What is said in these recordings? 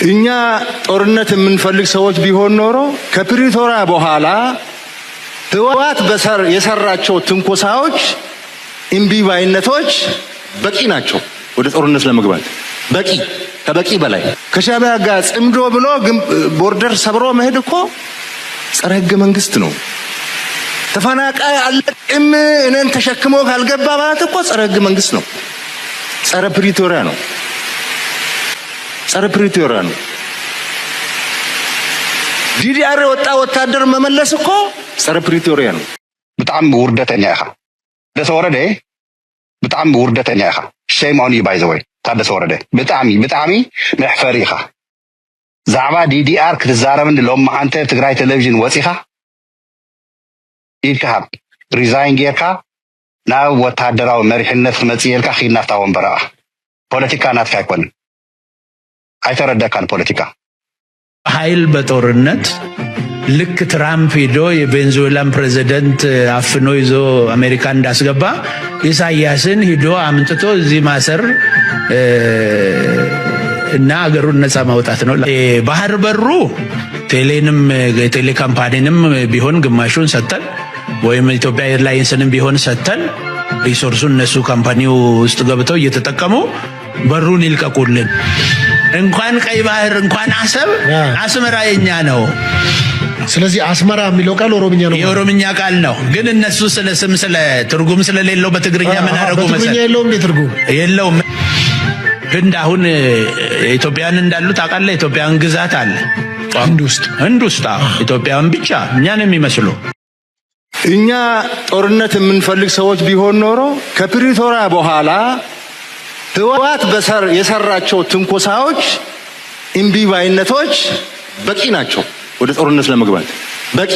እኛ ጦርነት የምንፈልግ ሰዎች ቢሆን ኖሮ ከፕሪቶሪያ በኋላ ህወሓት በሰር የሰራቸው ትንኮሳዎች፣ እምቢባይነቶች በቂ ናቸው ወደ ጦርነት ለመግባት። በቂ፣ ከበቂ በላይ። ከሻዕቢያ ጋር ጽምዶ ብሎ ግን ቦርደር ሰብሮ መሄድ እኮ ጸረ ህገ መንግስት ነው። ተፈናቃይ አለቅም እኔን ተሸክሞ ካልገባ ማለት እኮ ጸረ ህገ መንግስት ነው። ጸረ ፕሪቶሪያ ነው። ጸረ ፕሪቶሪያ ነው። ዲዲአር የወጣ ወታደር መመለስ እኮ ጸረ ፕሪቶሪያ ነው። ብጣዕሚ ውርደተኛ ኢኻ። ታደሰ ወረደ ብጣዕሚ ውርደተኛ ኢኻ። Shame on you, by the way። ታደሰ ወረደ ብጣዕሚ ብጣዕሚ መሕፈሪ ኢኻ። ዛዕባ ዲዲአር ክትዛረብኒ ሎሚ ዓንተ ትግራይ ቴሌቪዥን ወፂኻ ኢድካ ሃብ። ሪዛይን ጌርካ ናብ ወታደራዊ መሪሕነት ክመፅእ የልካ ኪድና ፍታ ወንበረኻ። ፖለቲካ ናትካ ኣይኮንን። ኣይተረደካን ፖለቲካ። ኃይል በጦርነት ልክ ትራምፕ ሂዶ የቬንዙዌላን ፕሬዚደንት አፍኖ ይዞ አሜሪካ እንዳስገባ ኢሳያስን ሂዶ አምጥቶ እዚህ ማሰር እና አገሩን ነፃ ማውጣት ነው። ባህር በሩ ቴሌንም የቴሌ ካምፓኒንም ቢሆን ግማሹን ሰጥተን ወይም ኢትዮጵያ ኤርላይንስንም ቢሆን ሰጥተን ሪሶርሱን እነሱ ካምፓኒው ውስጥ ገብተው እየተጠቀሙ በሩን ይልቀቁልን። እንኳን ቀይ ባህር እንኳን አሰብ አስመራ የኛ ነው። ስለዚህ አስመራ የሚለው ቃል ኦሮምኛ ነው። የኦሮምኛ ቃል ነው፣ ግን እነሱ ስለ ስም ስለ ትርጉም ስለሌለው በትግርኛ ምን አደረጉ መሰለህ? የለውም እንዴ ትርጉም? የለውም። ህንድ አሁን ኢትዮጵያን እንዳሉ ታውቃለህ? ኢትዮጵያን ግዛት አለ ህንድ ውስጥ ህንድ ውስጥ ኢትዮጵያን ብቻ እኛን የሚመስሉ እኛ ጦርነት የምንፈልግ ሰዎች ቢሆን ኖሮ ከፕሪቶሪያ በኋላ ህወሓት በሰር የሰራቸው ትንኮሳዎች፣ እምቢባይነቶች በቂ ናቸው ወደ ጦርነት ለመግባት። በቂ፣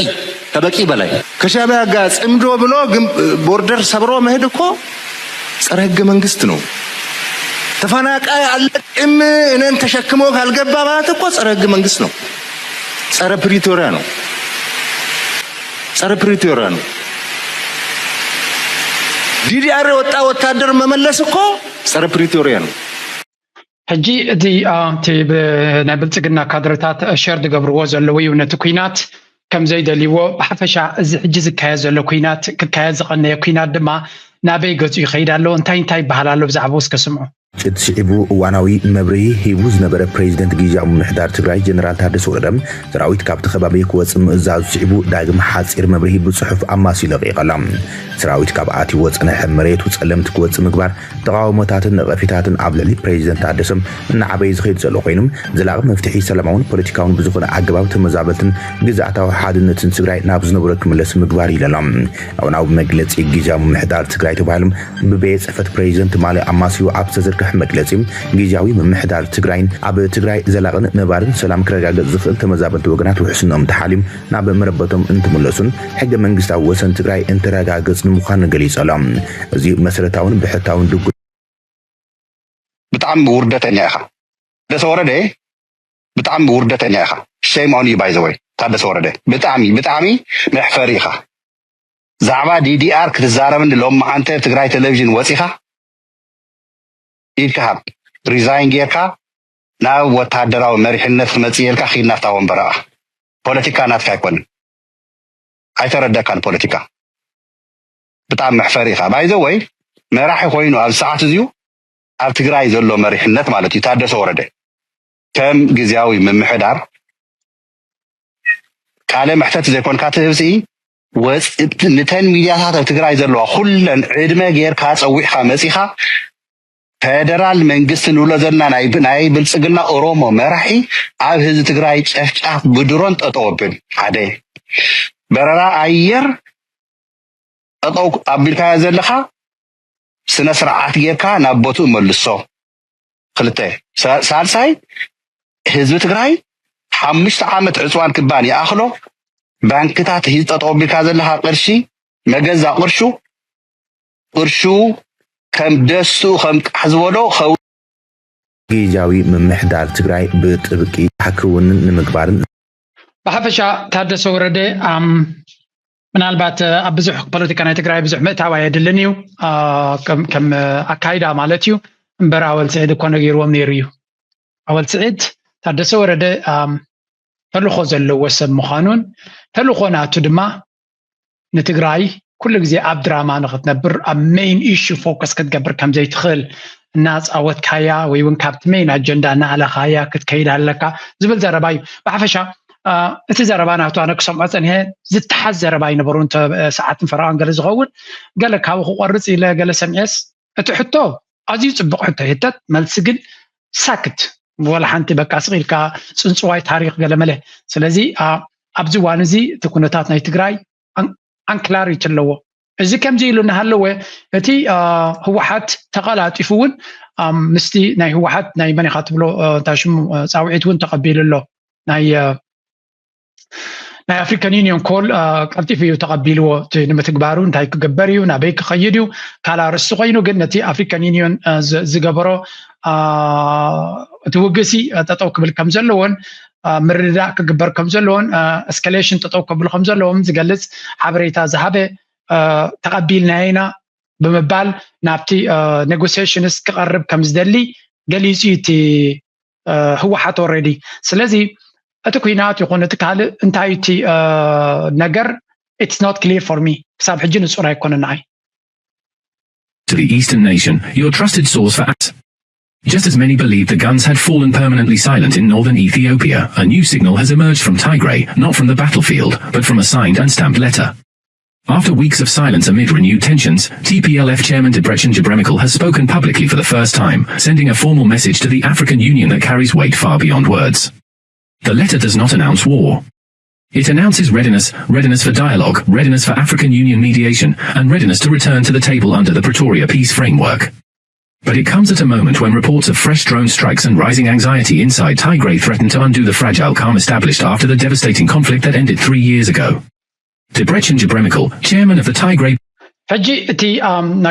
ከበቂ በላይ። ከሻዕቢያ ጋር ጽምዶ ብሎ ግን ቦርደር ሰብሮ መሄድ እኮ ጸረ ህገ መንግስት ነው። ተፈናቃይ አለቅም እኔን ተሸክሞ ካልገባ ማለት እኮ ጸረ ህገ መንግስት ነው። ጸረ ፕሪቶሪያ ነው። ጸረ ፕሪቶሪያ ነው። ዲዲአር የወጣ ወታደር መመለስ እኮ ጸረ ፕሪቶሪያ ነው። ሕጂ እቲ እቲ ናይ ብልፅግና ካድረታት ሸር ዝገብርዎ ዘለዉ እዩ ነቲ ኩናት ከም ዘይደልይዎ። ብሓፈሻ እዚ ሕጂ ዝካየድ ዘሎ ኩናት ክካየድ ዝቐነየ ኩናት ድማ ናበይ ገፁ ይኸይድ ኣሎ? እንታይ እንታይ ይበሃል ኣሎ? ብዛዕባ እስከ ስምዑ። እቲ ስዒቡ እዋናዊ መብርሂ ሂቡ ዝነበረ ፕሬዚደንት ግዝያዊ ምምሕዳር ትግራይ ጀነራል ታደሰ ወረደ፣ ሰራዊት ካብቲ ከባቢ ክወፅእ ምእዛዙ ስዒቡ ዳግም ሓፂር መብርሂ ብፅሑፍ ኣማሲዩ ለቒቑ ኣሎ። ሰራዊት ካብ ኣትይዎ ዝፀንሐ መሬቱ ፀለምቲ ክወፅእ ምግባር ተቓውሞታትን ነቐፌታትን ኣብ ልዕሊ ፕሬዚደንት ታደሰ እናዓበየ ዝኸይድ ዘሎ ኮይኑ፣ ዘላቒ መፍትሒ ሰላማውን ፖለቲካውን ብዝኾነ ኣገባብ ተመዛበልትን ግዝኣታዊ ሓድነትን ትግራይ ናብ ዝነበሮ ክምለስ ምግባር ኢሉ ኣሎ። እዋናዊ መግለፂ ግዝያዊ ምምሕዳር ትግራይ ተባሂሉ ብቤት ፅሕፈት ፕሬዚደንት ትማሊ ኣማስዩ ኣብ ዝተዘርግሐ መግለፂ፣ ግዝያዊ ምምሕዳር ትግራይን ኣብ ትግራይ ዘላቕን ነባርን ሰላም ክረጋገፅ ዝኽእል ተመዛበልቲ ወገናት ውሕስንኦም ተሓልዩ ናብ መረበቶም እንትምለሱን ሕገ መንግስታዊ ወሰን ትግራይ እንትረጋገፅን ምዃኑ ገሊፁ ኣሎ። እዚ መሰረታውን ብሕታውን ድጉ ብጣዕሚ ውርደተኛ ኢኻ። ታደሰ ወረደ ብጣዕሚ ውርደተኛ ኢኻ። Shame on you, by the way። ታደሰ ወረደ ብጣዕሚ ብጣዕሚ መሕፈሪ ኢኻ። ዛዕባ ዲዲአር ክትዛረብኒ ሎሚ ዓንተ ትግራይ ቴሌቪዥን ወፂኻ ኢድካ ሃብ። ሪዛይን ጌርካ ናብ ወታደራዊ መሪሕነት ክመፅእ የልካ ኪድና ፍታ ወንበረኻ። ፖለቲካ ናትካ ኣይኮንን። ኣይተረደካን ፖለቲካ። ብጣዕሚ መሕፈሪ ኢኻ። By the way፣ መራሒ ኮይኑ ኣብ ሰዓት እዚዩ ኣብ ትግራይ ዘሎ መሪሕነት ማለት እዩ ታደሰ ወረደ ከም ግዝያዊ ምምሕዳር ቃለ መሕተት ዘይኮንካ ትህብ ሲ ወፅ- ነተን ሚድያታት ኣብ ትግራይ ዘለዋ ኩለን ዕድመ ጌርካ ፀዊዕካ መፂኻ ፌደራል መንግስቲ ንብሎ ዘለና ናይ ናይ ብልፅግና ኦሮሞ መራሒ ኣብ ህዝቢ ትግራይ ጨፍጫፍ ብድሮን ጠጠው ኣብል። ሓደ በረራ ኣየር ጠጠው ኣቢልካዮ ዘለኻ ስነ ስርዓት ጌርካ ናብ ቦትኡ መልሶ። ክልተ ሳ- ሳልሳይ ህዝቢ ትግራይ ሓሙሽተ ዓመት ዕፅዋን ክባን ይኣኽሎ ባንክታት ሂዝ ጠጠው ኣቢልካ ዘለኻ ቅርሺ መገዛ ቅርሹ ቅርሹ ከም ደሱ ከም ቃሕ ዝበሎ ኸው ግዝያዊ ምምሕዳር ትግራይ ብጥብቂ ክውንን ንምግባርን ብሓፈሻ ታደሰ ወረደ ምናልባት ኣብ ብዙሕ ፖለቲካ ናይ ትግራይ ብዙሕ ምእታው ኣየድልን እዩ ከም ኣካይዳ ማለት እዩ። እምበር ኣወል ስዒድ እኮ ነጊርዎም ነይሩ እዩ። ኣወል ስዒድ ታደሰ ወረደ ተልእኾ ዘለዎ ሰብ ምዃኑን ተልእኾ ናቱ ድማ ንትግራይ ኩሉ ግዜ ኣብ ድራማ ንኽትነብር ኣብ main issue focus ክትገብር ከም ዘይትኽእል እናፃወትካያ ወይ እውን ካብቲ main ኣጀንዳ እናኣለኻያ ክትከይድ ኣለካ ዝብል ዘረባ እዩ። ብሓፈሻ እቲ ዘረባ ናቱ ኣነ ክሰምዖ ፀኒሐ ዝተሓዝ ዘረባ ኣይነበሩን። ሰዓትን ፈረቓን ገለ ዝኸውን ገለ ካብኡ ክቆርፅ ኢለ ገለ ሰሚዐስ እቲ ሕቶ ኣዝዩ ፅቡቕ ሕቶ ይሕተት፣ መልሲ ግን ሳክት ወላ ሓንቲ በቃ ስቕ ኢልካ ፅንፅዋይ ታሪኽ ገለመለ። ስለዚ ኣብዚ እዋን እዚ እቲ ኩነታት ናይ ትግራይ ኣንክላሪቲ ኣለዎ። እዚ ከምዚ ኢሉ እናሃለወ እቲ ህወሓት ተቐላጢፉ እውን ምስቲ ናይ ህወሓት ናይ መን ኢኻ ትብሎ እንታይ ሽሙ ፃውዒት እውን ተቐቢሉ ኣሎ ናይ ናይ ኣፍሪካን ዩኒዮን ኮል ቀልጢፉ እዩ ተቐቢልዎ። እቲ ንምትግባሩ እንታይ ክግበር እዩ፣ ናበይ ክኸይድ እዩ ካል ኣርእስቲ ኮይኑ፣ ግን ነቲ ኣፍሪካን ዩኒዮን ዝገበሮ እቲ ውግእሲ ጠጠው ክብል ከም ዘለዎን ምርድዳእ ክግበር ከም ዘለዎን ኤስካሌሽን ጠጠው ከብሉ ከም ዘለዎም ዝገልጽ ሓበሬታ ዝሃበ ተቐቢልናዮ ኢና ብምባል ናብቲ ኔጎሲሽንስ ክቐርብ ከም ዝደሊ ገሊጹ እዩ እቲ ህወሓት ኦልሬዲ። ስለዚ እቲ ኩናት ይኹን እቲ ካልእ እንታይ እቲ ነገር it's not clear for me፣ ክሳብ ሕጂ ንጹር ኣይኮነን ንዓይ። To the Eastern nation, your trusted source for us. Just as many believed the guns had fallen permanently silent in northern Ethiopia, a new signal has emerged from Tigray, not from the battlefield, but from a signed and stamped letter. After weeks of silence amid renewed tensions, T P L F chairman Debretsion Gebremichael has spoken publicly for the first time, sending a formal message to the African Union that carries weight far beyond words. The letter does not announce war. It announces readiness, readiness for dialogue, readiness for African Union mediation, and readiness to return to the table under the Pretoria peace framework. But it comes at a moment when reports of fresh drone strikes and rising anxiety inside Tigray threaten to undo the fragile calm established after the devastating conflict that ended three years ago. Debretsion Gebremichael, chairman of the Tigray ሕጂ እቲ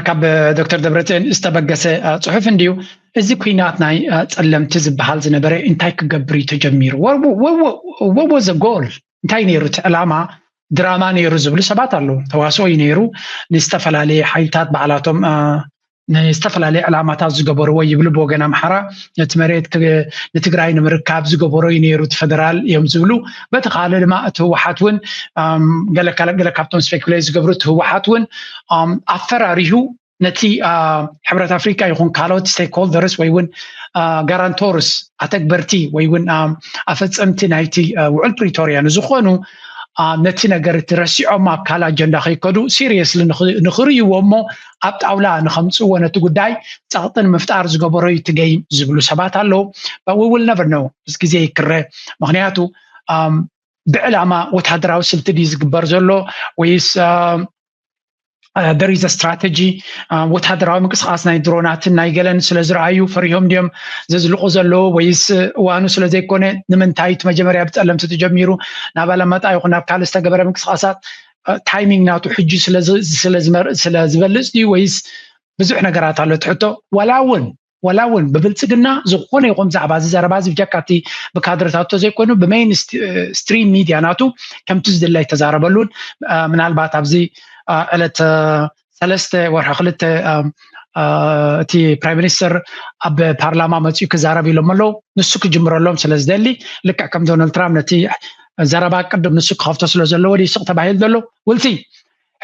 ካብ ዶክተር ደብረፅዮን ዝተበገሰ ፅሑፍ እንድዩ። እዚ ኩናት ናይ ፀለምቲ ዝበሃል ዝነበረ እንታይ ክገብር እዩ ተጀሚሩ? What was the goal? እንታይ ነይሩ እቲ ዕላማ? ድራማ ነይሩ ዝብሉ ሰባት ኣለዉ። ተዋስኦ እዩ ነይሩ። ንዝተፈላለየ ሓይልታት ባዕላቶም ንዝተፈላለየ ዕላማታት ዝገበርዎ ይብሉ። ብወገን ኣምሓራ ነቲ መሬት ንትግራይ ንምርካብ ዝገበሮ እዩ ነይሩ እቲ ፈደራል እዮም ዝብሉ። በቲ ካልእ ድማ እቲ ህወሓት እውን ገለ ካብቶም ስፔኩሌት ዝገብሩ እቲ ህወሓት እውን ኣፈራሪሁ ነቲ ሕብረት ኣፍሪካ ይኹን ካልኦት ስቴክሆልደርስ ወይ እውን ጋራንቶርስ ኣተግበርቲ ወይ እውን ኣፈፀምቲ ናይቲ ውዕል ፕሪቶርያ ንዝኾኑ ነቲ ነገር እቲ ረሲዖም ኣብ ካልእ ኣጀንዳ ከይከዱ ሲሪየስሊ ንኽርእይዎ እሞ ኣብ ጣውላ ንኸምፅዎ ነቲ ጉዳይ ፀቕጢ ንምፍጣር ዝገበሮ እዩ እቲ ጌም ዝብሉ ሰባት ኣለዉ። We will never know፣ ምስ ግዜ ይክረ። ምክንያቱ ብዕላማ ወታደራዊ ስልቲ ድዩ ዝግበር ዘሎ ወይስ there is a strategy? ወታደራዊ ምንቅስቃስ ናይ ድሮናትን ናይ ገለን ስለ ዝረኣዩ ፈሪሆም ድዮም ዘዝልቑ ዘለዉ ወይስ እዋኑ ስለ ዘይኮነ? ንምንታይ እቲ መጀመርያ ብፀለምቲ ተጀሚሩ ናብ ኣለማጣ ይኹን ናብ ካልእ ዝተገበረ ምንቅስቃሳት ታይሚንግ ናቱ ሕጂ ስለ ዝበልፅ ድዩ ወይስ ብዙሕ ነገራት ኣሎ ትሕቶ? ዋላ እውን ዋላ እውን ብብልፅግና ዝኾነ ይኹን ብዛዕባ እዚ ዘረባ እዚ ብጀካ እቲ ብካድረታቶ ዘይኮኑ ብሜይን ስትሪም ሚድያ ናቱ ከምቲ ዝድለ ኣይተዛረበሉን። ምናልባት ኣብዚ ዕለት ሰለስተ ወርሒ ክልተ እቲ ፕራይም ሚኒስተር ኣብ ፓርላማ መፅኡ ክዛረብ ኢሎም ኣለዉ። ንሱ ክጅምረሎም ስለ ዝደሊ ልክዕ ከም ዶናልድ ትራምፕ ነቲ ዘረባ ቅድም ንሱ ክኸፍቶ ስለ ዘለዎ ድዩ ስቕ ተባሂሉ ዘሎ? ውልሲ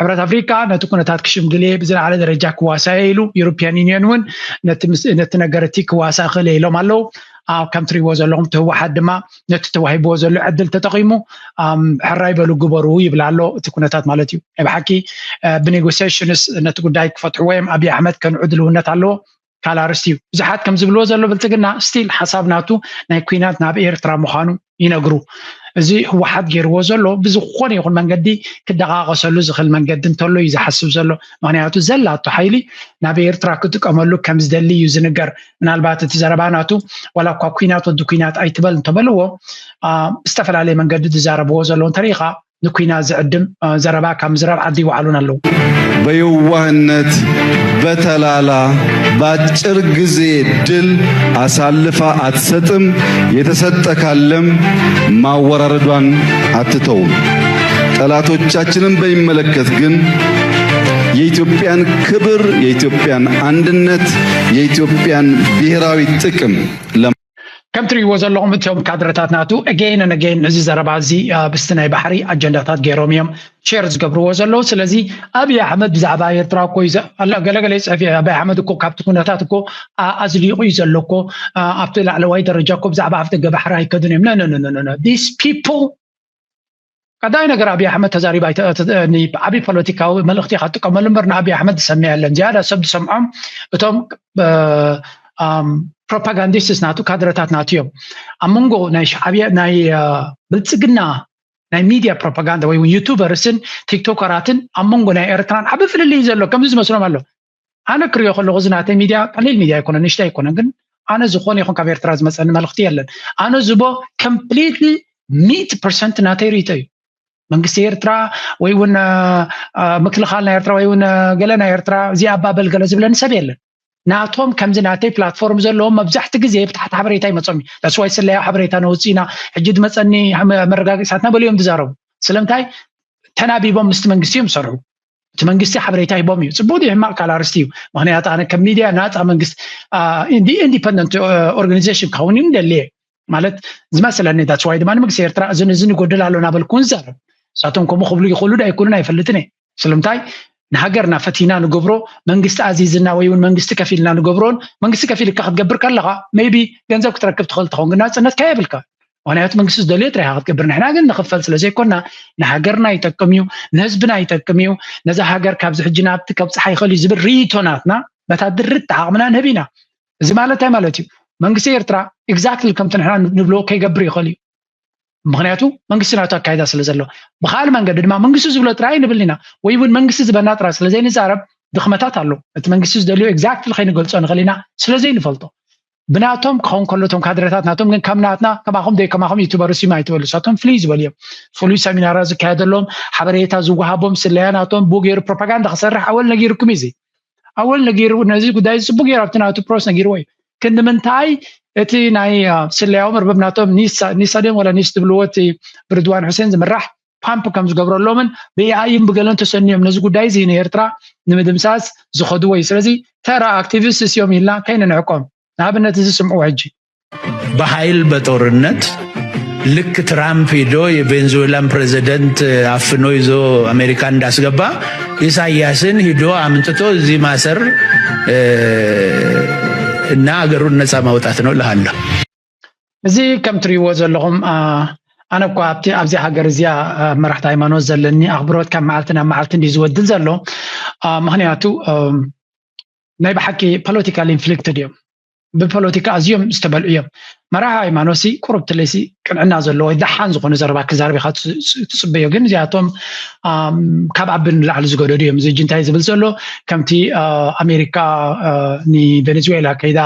ሕብረት ኣፍሪካ ነቲ ኩነታት ክሽምግል እየ ብዝለዓለ ደረጃ ክዋሳእ እየ ኢሉ። ዩሮፒያን ዩኒየን እውን ነቲ ነገር እቲ ክዋሳእ ክእል እየ ኢሎም ኣለዉ። ከም ትሪእዎ ዘለኹም እቲ ህወሓት ድማ ነቲ ተዋሂብዎ ዘሎ ዕድል ተጠቒሙ ሕራይ በሉ ግበሩ ይብል ኣሎ። እቲ ኩነታት ማለት እዩ። ናይ ብሓቂ ብኔጎሲሽንስ ነቲ ጉዳይ ክፈትሕዎ እዮም። ኣብይ ኣሕመድ ከንዑ ድልውነት ኣለዎ። ካልእ ኣርእስቲ እዩ። ብዙሓት ከም ዝብልዎ ዘሎ ብልፅግና ስቲል ሓሳብ ናቱ ናይ ኩናት ናብ ኤርትራ ምዃኑ ይነግሩ። እዚ ህወሓት ገይርዎ ዘሎ ብዝኾነ ይኹን መንገዲ ክደቓቐሰሉ ዝኽእል መንገዲ እንተሎ እዩ ዝሓስብ ዘሎ። ምክንያቱ ዘላቶ ሓይሊ ናብ ኤርትራ ክጥቀመሉ ከም ዝደሊ እዩ ዝንገር። ምናልባት እቲ ዘረባ ናቱ ዋላ እኳ ኩናት ወዲ ኩናት ኣይትበል እንተበልዎ ብዝተፈላለየ መንገዲ ዝዛረብዎ ዘለዉ እንተሪኢኻ ንኩናት ዝዕድም ዘረባ ካብ ምዝራብ ዓዲ ይወዓሉን ኣለዉ። በየዋህነት በተላላ በአጭር ጊዜ ድል አሳልፋ አትሰጥም። የተሰጠ ካለም ማወራረዷን አትተውም። ጠላቶቻችንን በሚመለከት ግን የኢትዮጵያን ክብር፣ የኢትዮጵያን አንድነት፣ የኢትዮጵያን ብሔራዊ ጥቅም ከም ትርእይዎ ዘለኹም እቶም ካድረታት ናቱ again and again ነዚ ዘረባ እዚ ብስቲ ናይ ባሕሪ ኣጀንዳታት ገይሮም እዮም ሼር ዝገብርዎ ዘለዉ። ስለዚ ኣብይ ኣሕመድ ብዛዕባ ኤርትራ እኮ ገለገለ ይፅሕፍ። ኣብይ ኣሕመድ እኮ ካብቲ ኩነታት እኮ ኣዝሊቑ እዩ ዘሎ እኮ። ኣብቲ ላዕለዋይ ደረጃ እኮ ብዛዕባ ኣፍደገ ባሕሪ ኣይከዱን እዮም። No, no, no, no, no. These people ቀዳይ ነገር ኣብይ ኣሕመድ ተዛሪባ ዓብይ ፖለቲካዊ መልእክቲ ኢካ ትጥቀመሉ እምበር ንኣብይ ኣሕመድ ዝሰምዕ የለን። ዝያዳ ሰብ ዝሰምዖም እቶም ፕሮፓጋንዲስትስ ናቱ ካድረታት ናቱ እዮም። ኣብ መንጎ ናይ ሻዕብያ ናይ ብልፅግና ናይ ሚድያ ፕሮፓጋንዳ ወይ ዩቱበርስን ቲክቶከራትን ኣብ መንጎ ናይ ኤርትራን ዓቢ ፍልልይ ዘሎ ከምዚ ዝመስሎም ኣሎ። ኣነ ክሪኦ ከለኹ እዚ ናተይ ሚድያ ቀሊል ሚድያ ኣይኮነን፣ ንሽታ ኣይኮነን፣ ግን ኣነ ዝኾነ ይኹን ካብ ኤርትራ ዝመፀኒ መልእክቲ የለን። ኣነ ዝቦ completely ሚእቲ ፐርሰንት ናተይ ርእቶ እዩ። መንግስቲ ኤርትራ ወይ እውን ምክልኻል ናይ ኤርትራ ወይ እውን ገለ ናይ ኤርትራ እዚኣ ኣባበል ገለ ዝብለኒ ሰብ የለን። ናቶም ከምዚ ናተይ ፕላትፎርም ዘለዎም መብዛሕቲ ግዜ ብታሕቲ ሓበሬታ ይመፆም እዩ። ዳስዋይ ስለያ ሓበሬታ ነውፅእ ኢና ሕጂ ዝመፀኒ መረጋገፂታት ናበሉ እዮም ዝዛረቡ። ስለምንታይ ተናቢቦም ምስቲ መንግስቲ እዮም ዝሰርሑ። እቲ መንግስቲ ሓበሬታ ሂቦም እዩ። ፅቡቅ ድዩ ሕማቅ ካል ኣርስቲ እዩ። ምክንያቱ ኣነ ከም ሚድያ ናፃ መንግስቲ ኢንዲፐንደንት ኦርጋኒዜሽን ክኸውን እዩ ደልየ ማለት ዝመስለኒ። ዳስዋይ ድማ ንመንግስቲ ኤርትራ እዝን እዝን ይጎድል ኣሎ ናበልኩ ንዛረብ። ንሳቶም ከምኡ ክብሉ ይኽእሉ ዶ ኣይክእሉን ኣይፈልጥን እየ። ስለምንታይ ንሃገርና ፈቲና ንገብሮ መንግስቲ ኣዚዝና ወይ እውን መንግስቲ ከፊልና ንገብሮን መንግስቲ ከፊልካ ክትገብር ከለካ ሜይቢ ገንዘብ ክትረክብ ትኽእል ትኸውን ግን ናፅነትካ የብልካ። ምክንያቱ መንግስቲ ዝደልዮ ጥራይ ክትገብር ንሕና ግን ንኽፈል ስለ ዘይኮና ንሃገርና ይጠቅም እዩ፣ ንህዝብና ይጠቅም እዩ። ነዛ ሃገር ካብዚ ሕጂ ናብቲ ከብፅሓ ይኽእል እዩ ዝብል ርእይቶ ናትና በታ ድርት ዓቕምና ንህብ ኢና። እዚ ማለት እንታይ ማለት እዩ? መንግስቲ ኤርትራ exactly ከምቲ ንሕና ንብሎ ከይገብር ይኽእል እዩ። ምክንያቱ መንግስቲ ናቱ ኣካይዳ ስለ ዘሎ ብካል መንገዲ ድማ መንግስቲ ዝብሎ ጥራይ ንብል ኢና ወይ እውን መንግስቲ ዝበና ጥራይ ስለ ዘይንዛረብ ድኽመታት ኣሎ። እቲ መንግስቲ ዝደልዮ exactly ከይንገልፆ ንኽእል ኢና ስለ ዘይንፈልጦ ብናቶም ክኸውን ከሎ እቶም ካድረታት ናቶም ግን ከም ናትና ከማኹም ደይ ከማኹም ዩቱበርስ እዮም ኣይትበሉ። እሳቶም ፍልይ ዝበሉ እዮም። ፍሉይ ሰሚናራት ዝካየደሎም ሓበሬታ ዝወሃቦም ስለያ ናቶም ብኡ ገይሩ ፕሮፓጋንዳ ክሰርሕ ኣወል ነጊርኩም እዩ። እዚ ኣወል ነጊሩ ነዚ ጉዳይ ጽቡቅ ገይሩ ኣብቲ ናቱ ፕሮስ ነጊርዎ እዩ። ክንዲ ምንታይ እቲ ናይ ስለያዊ መርበብ ናቶም ኒሳ ድዮም ወላ ኒስ ትብልዎ እቲ ብርድዋን ሑሴን ዝምራሕ ፓምፕ ከም ዝገብረሎምን ብኤኣይን ብገለን ተሰንዮም ነዚ ጉዳይ እዚ ንኤርትራ ንምድምሳስ ዝኸድዎ እዩ። ስለዚ ተራ ኣክቲቪስትስ እዮም ኢልና ከይንንዕቆም። ንኣብነት እዚ ስምዕዎ ሕጂ። በኃይል በጦርነት ልክ ትራምፕ ሂዶ የቬንዙዌላን ፕሬዚደንት አፍኖ ይዞ አሜሪካ እንዳስገባ ኢሳያስን ሂዶ አምጥቶ እዚህ ማሰር እና አገሩን ነፃ ማውጣት ነው እልሃለሁ። እዚ ከም ትሪእዎ ዘለኹም ኣነ እኳ ኣብቲ ኣብዚኣ ሃገር እዚኣ መራሕቲ ሃይማኖት ዘለኒ ኣኽብሮት ካብ መዓልቲ ናብ መዓልቲ እንዲ ዝወድል ዘሎ። ምኽንያቱ ናይ ብሓቂ ፖለቲካል ኢንፍሊክትድ እዮም። ብፖለቲካ ኣዝዮም ዝተበልዑ እዮም። መራሒ ሃይማኖት ሲ ቁሩብ ትለይሲ ቅንዕና ዘለዎ ወይ ደሓን ዝኾነ ዘረባ ክዛረብ ኢኻ ትጽበዮ። ግን እዚኣቶም ካብ ዓቢ ንላዕሊ ዝገደዱ እዮም። እዚ ሕጂ እንታይ ዝብል ዘሎ ከምቲ ኣሜሪካ ንቬኔዙዌላ ከይዳ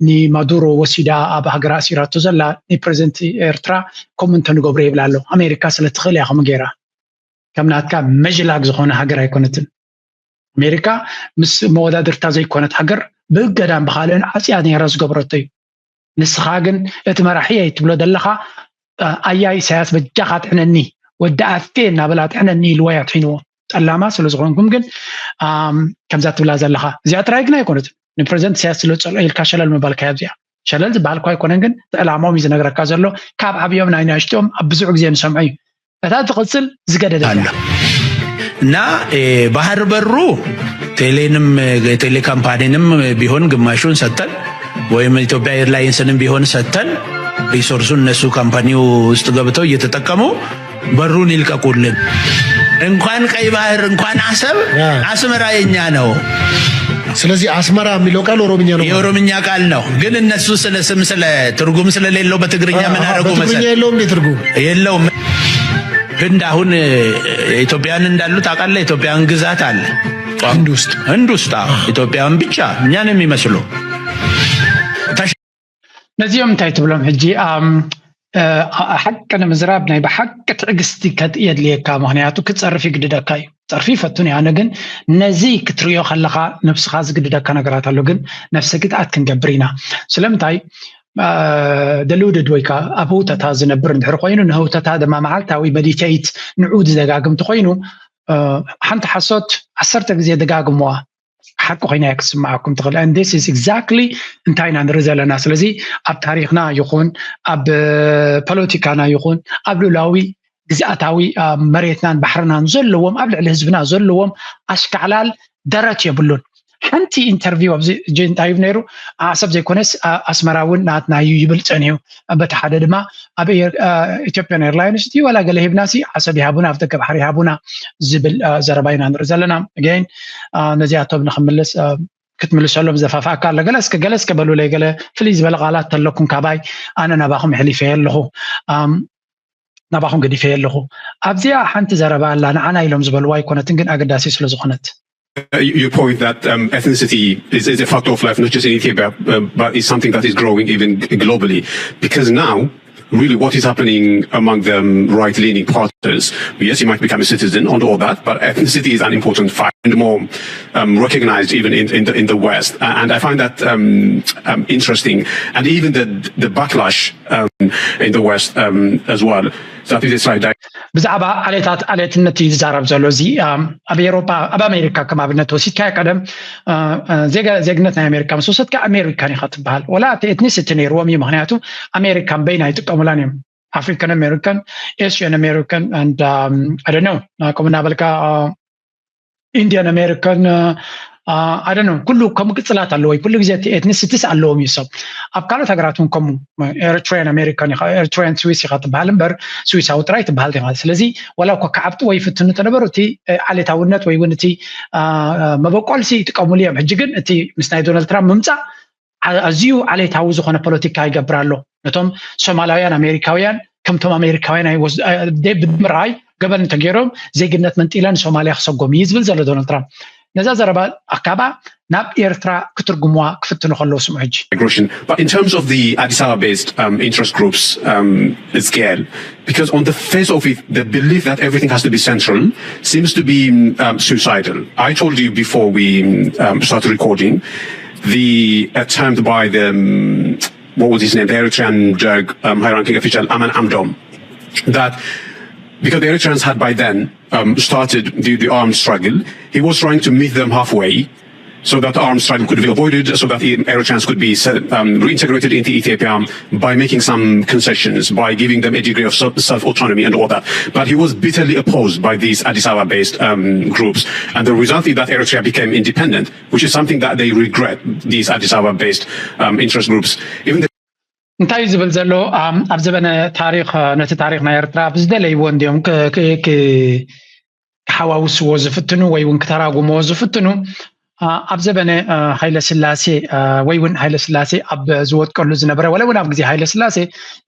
ንማዱሮ ወሲዳ ኣብ ሃገራ ኣሲራቶ ዘላ ንፕረዚደንት ኤርትራ ከምኡ እንተንገብሮ ይብል ኣሎ። ኣሜሪካ ስለ ትኽእል እያ ከምኡ ገይራ። ከም ናትካ መዥላግ ዝኾነ ሃገር ኣይኮነትን። ኣሜሪካ ምስ መወዳድርታ ዘይኮነት ሃገር ብእገዳን ብኻልእን ዓፅያ ነይራ ዝገብረቶ እዩ። ንስኻ ግን እቲ መራሒ እየ ትብሎ ዘለኻ ኣያ ኢሳያስ በጃኻ ጥዕነኒ ወዲ ኣፌ እናበላ ጥዕነኒ ኢልዎ እያ ትሒንዎ። ጠላማ ስለ ዝኾንኩም ግን ከምዛ ትብላ ዘለኻ እዚኣ ጥራይ ግን ኣይኮነትን። ንፕረዚደንት ኢሳያስ ስለ ዝፀልኦ ኢልካ ሸለል ምባልካ እያ እዚኣ። ሸለል ዝበሃል እኳ ኣይኮነን ግን እቲ ዕላማኦም እዩ ዝነግረካ ዘሎ። ካብ ዓብዮም ናይ ንእሽትኦም ኣብ ብዙሕ ግዜ ንሰምዖ እዩ። እታ ትቕጽል ዝገደደት እያ። እና ባህር በሩ ቴሌንም የቴሌ ካምፓኒንም ቢሆን ግማሹን ሰጥተን ወይም ኢትዮጵያ ኤርላይንስንም ቢሆን ሰጥተን ሪሶርሱን እነሱ ካምፓኒው ውስጥ ገብተው እየተጠቀሙ በሩን ይልቀቁልን። እንኳን ቀይ ባህር እንኳን አሰብ አስመራ የኛ ነው። ስለዚህ አስመራ የሚለው ቃል ኦሮምኛ ነው። የኦሮምኛ ቃል ነው፣ ግን እነሱ ስለ ስም ስለ ትርጉም ስለሌለው በትግርኛ ምን አደረጉ መሰል የለውም እንዴ ትርጉም? የለውም። ህንድ አሁን ኢትዮጵያን እንዳሉ ታውቃለህ? ኢትዮጵያን ግዛት አለ ህንድ ውስጥ ህንድ ውስጥ ኢትዮጵያን ብቻ እኛን የሚመስሉ ነዚኦም እንታይ ትብሎም ሕጂ? ሓቂ ንምዝራብ ናይ ብሓቂ ትዕግስቲ የድልየካ። ምክንያቱ ክፀርፍ ይግድደካ እዩ። ፀርፊ ይፈቱን እዩ። ኣነ ግን ነዚ ክትሪኦ ከለካ ነብስካ ዝግድደካ ነገራት ኣሎ። ግን ነብሰ ግድኣት ክንገብር ኢና። ስለምንታይ ደልውድድ ወይ ከዓ ኣብ ህውተታ ዝነብር እንድሕር ኮይኑ ንህውተታ ድማ መዓልታዊ መዲቴይት ንዑ ዝደጋግም ተኮይኑ ሓንቲ ሓሶት ዓሰርተ ግዜ ደጋግምዋ። ሓቂ ኮይና እያ ክትስምዓኩም ትኽእል። And this is exactly እንታይ ኢና ንርኢ ዘለና። ስለዚ ኣብ ታሪኽና ይኹን ኣብ ፖለቲካና ይኹን ኣብ ልኡላዊ ግዝኣታዊ መሬትናን ባሕርናን ዘለዎም ኣብ ልዕሊ ህዝብና ዘለዎም ኣሽካዕላል ደረት የብሉን። ሓንቲ ኢንተርቪው ኣብዚ እንታይ ነይሩ፣ ዓሰብ ዘይኮነስ ኣስመራ እውን ናትና እዩ ይብል ፀኒሑ። በቲ ሓደ ድማ ኣብ ኢትዮጵያን ኤርላይንስ እቲ ዋላ ገለ ሂብና ሲ ዓሰብ ይሃቡና ኣብ ደገ ባሕሪ ይሃቡና ዝብል ዘረባ ኢና ንርኢ ዘለና። ግን ነዚኣቶም ንክምልስ ክትምልሰሎም ዘፋፍኣካ ኣሎ። ገለ እስከ ገለ እስከ በሉለይ፣ ገለ ፍልይ ዝበለ ቃላት ተለኩም ካባይ ኣነ ናባኹም ኣሕሊፈ ኣለኹ፣ ናባኹም ገዲፈ ኣለኹ። ኣብዚኣ ሓንቲ ዘረባ ኣላ፣ ንዓና ኢሎም ዝበልዋ ኣይኮነትን፣ ግን ኣገዳሲ ስለ ዝኾነት። You point that um, ethnicity is, is a factor of life, not just in Ethiopia, uh, but it's something that is growing even globally. Because now, really, what is happening among the um, right-leaning parties? Yes, you might become a citizen and all that, but ethnicity is an important factor and more um, recognized even in, in, the, in the West. And I find that um, um, interesting. And even the, the backlash um, in the West um, as well. So I think it's like that. ብዛዕባ ዓሌታት ዓሌትነት እዩ ዝዛረብ ዘሎ። እዚ ኣብ ኤሮፓ ኣብ ኣሜሪካ ከም ኣብነት ወሲድካዮ ቀደም ዜግነት ናይ ኣሜሪካ ምስ ወሰድካ ኣሜሪካን ኢኻ ትበሃል። ወላ እቲ ኤትኒሲቲ ነይርዎም እዩ፣ ምክንያቱ ኣሜሪካን በይና ኣይጥቀሙላን እዮም። ኣፍሪካን ኣሜሪካን፣ ኤሽያን ኣሜሪካን፣ ኣደነው ከምኡ እናበልካ ኢንዲያን ኣሜሪካን ኣደነ ኩሉ ከምኡ ቅፅላት ኣለዎ። ኩሉ ግዜ ኤትኒሲቲስ ኣለዎም እዩ ሰብ። ኣብ ካልኦት ሃገራት እውን ከምኡ ኤሪትሪያን ኣሜሪካን ኢኻ፣ ኤሪትሪያን ስዊስ ኢኻ ትበሃል እምበር ስዊሳዊ ጥራይ ትበሃል ኢኻ። ስለዚ ዋላ እኳ ክዓብጥዎ ይፍትኑ ተነበሩ እቲ ዓሌታውነት ወይ እውን እቲ መበቆልሲ ይጥቀሙሉ እዮም። ሕጂ ግን እቲ ምስ ናይ ዶናልድ ትራምፕ ምምፃእ ኣዝዩ ዓሌታዊ ዝኾነ ፖለቲካ ይገብር ኣሎ። ነቶም ሶማላውያን ኣሜሪካውያን ከምቶም ኣሜሪካውያን ኣይወስ- እ- ደ- ብምርኣይ ገበን እንተገይሮም ዜግነት መንጢለ ንሶማልያ ክሰጎም እዩ ዝብል ዘሎ ዶናልድ ትራምፕ። ነዛ ዘረባ ኣካባ ናብ ኤርትራ ክትርጉምዋ ክፍትኑ ከለዉ ስምዑ ሕጂ። Migration. But in terms of the Addis Ababa based um, interest groups, um, Ezekiel, because on the face of it, the belief that everything has to be central seems to be um, suicidal. I told you before we um, started recording the attempt by the, um, what was his name, the Eritrean Derg um, high ranking official, Aman Amdom, that because the Eritreans had by then um, started the, the armed struggle, he was trying to meet them halfway so that armed struggle could be avoided, so that Eritreans could be um, reintegrated into Ethiopia by making some concessions, by giving them a degree of self-autonomy and all that. But he was bitterly opposed by these Addis Ababa-based um, groups. And the result is that Eritrea became independent, which is something that they regret, these Addis Ababa-based um, interest groups. Even the እንታይ እዩ ዝብል ዘሎ ኣብ ዘበነ ታሪክ ነቲ ታሪክ ናይ ኤርትራ ብዝደለይዎ እንዲዮም ክሓዋውስዎ ዝፍትኑ ወይ እውን ክተራጉምዎ ዝፍትኑ። ኣብ ዘበነ ሃይለ ስላሴ ወይ እውን ሃይለ ስላሴ ኣብ ዝወጥቀሉ ዝነበረ ወላ እውን ኣብ ግዜ ሃይለ ስላሴ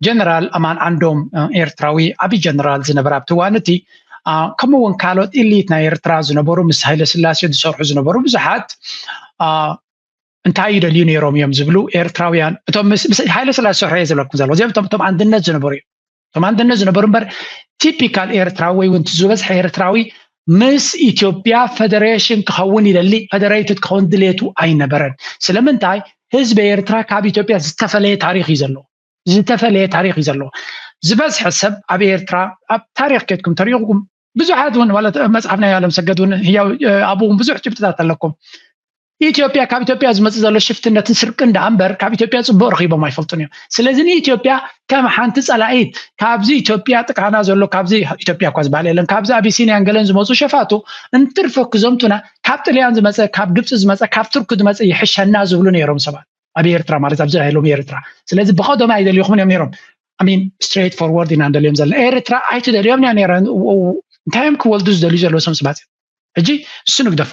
ጀነራል ኣማን ዓንዶም ኤርትራዊ ዓብዪ ጀነራል ዝነበረ ኣብቲ እዋን እቲ ከምኡ እውን ካልኦት ኢሊት ናይ ኤርትራ ዝነበሩ ምስ ሃይለ ስላሴ ዝሰርሑ ዝነበሩ ብዙሓት እንታይ ይደልዩ ነይሮም እዮም ዝብሉ ኤርትራውያን እቶም ምስ ሃይለ ስላሴ ዝሰርሑ እየ ዝብለኩም ዘለኹ። እዚኦም እቶም እቶም ኣንድነት ዝነበሩ እዮም። እቶም ኣንድነት ዝነበሩ እምበር ቲፒካል ኤርትራዊ ወይ እውን ዝበዝሐ ኤርትራዊ ምስ ኢትዮጵያ ፈደሬሽን ክኸውን ይደሊ፣ ፈደሬትድ ክኸውን ድሌቱ ኣይነበረን። ስለምንታይ? ህዝቢ ኤርትራ ካብ ኢትዮጵያ ዝተፈለየ ታሪኽ እዩ ዘለዎ። ዝተፈለየ ታሪኽ እዩ ዘለዎ። ዝበዝሐ ሰብ ኣብ ኤርትራ ኣብ ታሪኽ ኬድኩም ተሪኹም ብዙሓት እውን ማለት መፅሓፍ ናይ ኣለም ሰገድ እውን ህያው ኣብኡ እውን ብዙሕ ጭብጥታት ኣለኩም። ኢትዮጵያ ካብ ኢትዮጵያ ዝመፅእ ዘሎ ሽፍትነትን ስርቅን ደኣ እምበር ካብ ኢትዮጵያ ፅቡቅ ረኺቦም ኣይፈልጡን እዮም። ስለዚ ንኢትዮጵያ ከም ሓንቲ ፀላኢት ካብዚ ኢትዮጵያ ጥቃና ዘሎ ካብዚ ኢትዮጵያ እኳ ዝበሃል የለን ካብዚ ኣቢሲንያን ገለን ዝመፁ ሸፋቱ እንትርፎ ክዘምቱና ካብ ጥልያን ዝመፀ ካብ ግብፂ ዝመፀ ካብ ቱርኪ ዝመፀ ይሕሸና ዝብሉ ነይሮም ሰባት ኣብ ኤርትራ ማለት ኣብዚ ሎሚ ኤርትራ። ስለዚ ብቀደም ኣይደልኹምን እዮም ነይሮም። ሚን ስትሬት ፎርወርድ ኢና ንደልዮም ዘለና ኤርትራ ኣይትደልዮም እያ ነይራ። እንታይ እዮም ክወልዱ ዝደልዩ ዘለዉ ሰም ስባት ሕጂ እሱ ንግደፎ።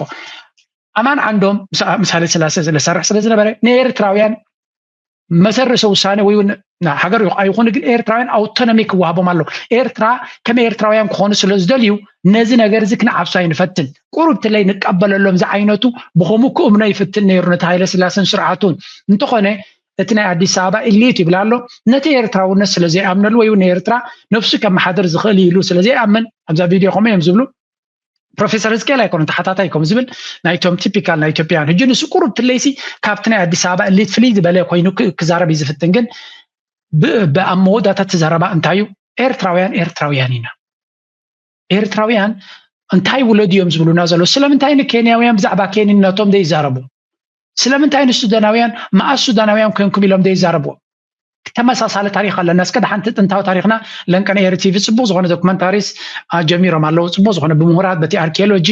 ኣማን ዓንዶም ምስ ሃይለ ስላሴ ዝሰርሕ ስለ ዝነበረ ንኤርትራውያን መሰረሰ ውሳኔ ወይ እውን ሃገር ኣይኾኑ ግን ኤርትራውያን ኣውቶኖሚ ክወሃቦም ኣሎ። ኤርትራ ከም ኤርትራውያን ክኾኑ ስለ ዝደልዩ ነዚ ነገር እዚ ክንዓብሱ ኣይንፈትን። ቁሩብ ትለይ ንቀበለሎም ዝዓይነቱ ብኸምኡ ክእምኖ ይፍትን ነይሩ ነቲ ሃይለ ስላሴን ስርዓቱን። እንተኾነ እቲ ናይ ኣዲስ ኣበባ ኢሊት ይብል ኣሎ ነቲ ኤርትራውነት ስለ ዘይኣምነሉ ወይ እውን ኤርትራ ነብሱ ከመሓድር ዝኽእል ኢሉ ስለ ዘይኣምን ኣብዛ ቪድዮ ከምኡ እዮም ዝብሉ። ፕሮፌሰር ህዝቅኤል ኣይኮነን ተሓታታይ ከም ዝብል ናይቶም ቲፒካል ናይ ኢትዮጵያን ሕጂ ንሱ ቁሩብ ትለይሲ ካብቲ ናይ ኣዲስ ኣበባ እሊት ፍልይ ዝበለ ኮይኑ ክዛረብ እዩ ዝፍትን ግን ኣብ መወዳእታ እቲ ዘረባ እንታይ እዩ? ኤርትራውያን ኤርትራውያን ኢና። ኤርትራውያን እንታይ ውለዱ እዮም ዝብሉና ዘለዉ? ስለምንታይ ንኬንያውያን ብዛዕባ ኬንነቶም ዘይዛረቡ? ስለምንታይ ንሱዳናውያን መኣስ ሱዳናውያን ኮንኩም ኢሎም ዘይዛረቡ? ተመሳሳሊ ታሪኽ ኣለና። እስከ ደሓንቲ ጥንታዊ ታሪኽና ለንቀነ ኤሪ ቲቪ ጽቡቕ ዝኾነ ዶክመንታሪስ ጀሚሮም ኣለዉ። ጽቡቕ ዝኾነ ብምሁራት በቲ ኣርኪኦሎጂ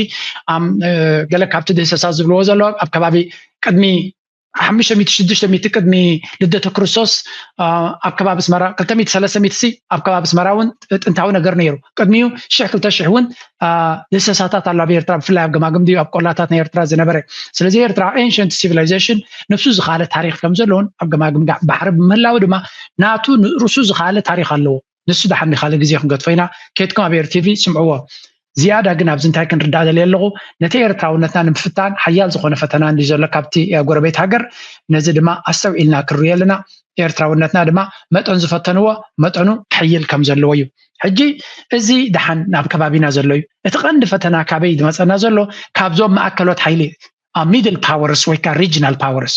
ገለ ካብቲ ድህሰሳ ዝብልዎ ዘለዉ ኣብ ከባቢ ቅድሚ ሓሙሽተ ሚእቲ ሽዱሽተ ሚእቲ ቅድሚ ልደተ ክርስቶስ ኣብ ከባቢ ኣስመራ ክልተ ሚእቲ ሰለስተ ሚእቲ ሲ ኣብ ከባቢ ኣስመራ እውን ጥንታዊ ነገር ነይሩ። ቅድሚኡ ሽሕ ክልተ ሽሕ እውን ደሰሳታት ኣሎ ኣብ ኤርትራ፣ ብፍላይ ኣብ ገማግም ድዩ ኣብ ቆላታት ናይ ኤርትራ ዝነበረ። ስለዚ ኤርትራ ኤንሸንት ሲቪላይዜሽን ንሱ ዝኻለ ታሪኽ ከም ዘለውን ኣብ ገማግም ባሕሪ ብምህላው ድማ ናቱ ርእሱ ዝኻለ ታሪኽ ኣለዎ። ንሱ ደሓን ካልእ ግዜ ክንገድፎ ኢና። ኬድኩም ኣብ ኤር ቲቪ ስምዕዎ። ዝያዳ ግን ኣብዚ እንታይ ክንርዳእ ደልየ ኣለኹ፣ ነቲ ኤርትራውነትና ንምፍታን ሓያል ዝኾነ ፈተና እንዲ ዘሎ ካብቲ ጎረቤት ሃገር። ነዚ ድማ ኣስተውዒልና ክንሪኦ ኣለና። ኤርትራውነትና ድማ መጠን ዝፈተንዎ መጠኑ ክሕይል ከም ዘለዎ እዩ። ሕጂ እዚ ደሓን ናብ ከባቢና ዘሎ እዩ። እቲ ቀንዲ ፈተና ካበይ ዝመፀና ዘሎ? ካብዞም ማእከሎት ሓይሊ ሚድል ፓወርስ ወይ ከዓ ሪጅናል ፓወርስ